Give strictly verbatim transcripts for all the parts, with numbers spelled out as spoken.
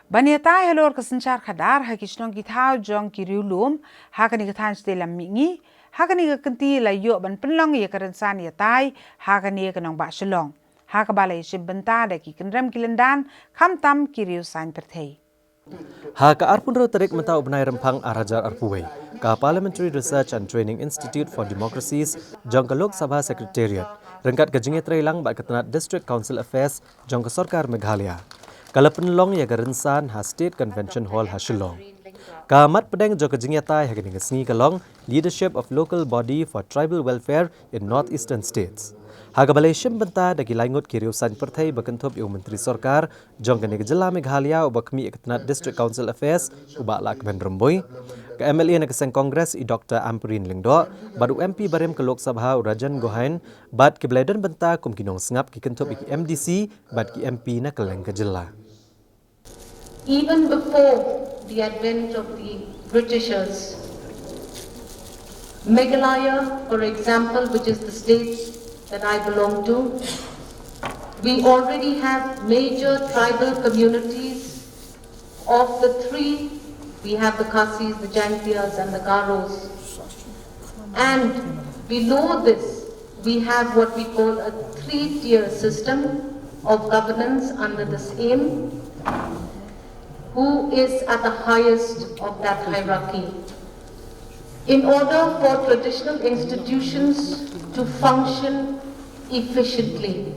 Ban ïatai halor ka synshar khadar ha ki shnong ki thaw jong ki riewlum ha kane ka thaiñ shatei lam mihngi, ha kane ka kynti la ïoh ban pynlong ïa ka rynsan ïatai ha kane ka nongbah Shillong, ha kaba la ïashim bynta da ki kynrem ki lyndan, khamtam ki riew saiñ pyrthei. Ha ka arphew hynriew tarik mynta u bnai Rymphang ar hajar arphew wei, ka Parliamentary Research and Training Institute for Democracies jong ka Lok Sabha Secretariat, ryngkat ka jingïatreilang bad ka tnat District Council Affairs jong ka Sorkar Meghalaya, ka la pynlong ïa ka rynsan ha State Convention Hall ha Shillong. Ka mat pdeng jong ka jingïatai ha kane ka sngi ka long Leadership of Local Body for Tribal Welfare in North Eastern States. Ha kaba la ïashim bynta da ki lai ngut ki riew saiñ pyrthei ba kynthup ïa u Myntri Sorkar jong kane ka jylla Meghalaya uba khmih ïa ka tnat District Council Affairs, u Bah Lahkmen Rymbui, ka M L A na ka seng Congress i Doctor Ampareen Lyngdoh, bad u M P barim ka Lok Sabha u Rajan Gohain, bad kiba la ïadon bynta kum ki nongsngap ki kynthup ïa ki M D C bad ki M P na kylleng ka jylla. Even before the advent of the Britishers, Meghalaya, for example, which is the state that I belong to, we already have major tribal communities of the three. We have the Khasis, the Jaintias, and the Garos. And below this, we have what we call a three-tier system of governance under the same, who is at the highest of that hierarchy. In order for traditional institutions to function efficiently,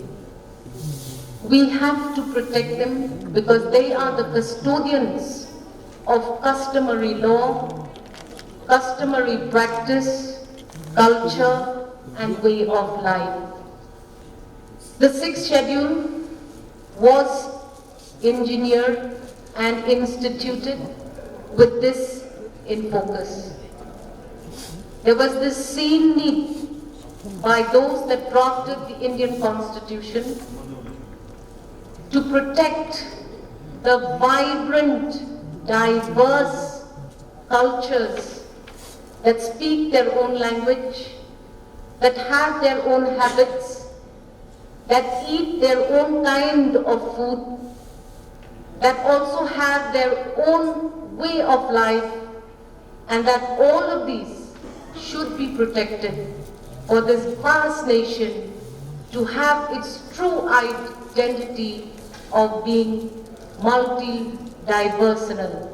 we have to protect them because they are the custodians of customary law, customary practice, culture, and way of life. The sixth schedule was engineered and instituted with this in focus. There was this seen need by those that drafted the Indian Constitution to protect the vibrant, diverse cultures that speak their own language, that have their own habits, that eat their own kind of food, that also have their own way of life, and that all of these should be protected for this vast nation to have its true identity of being multidiversional.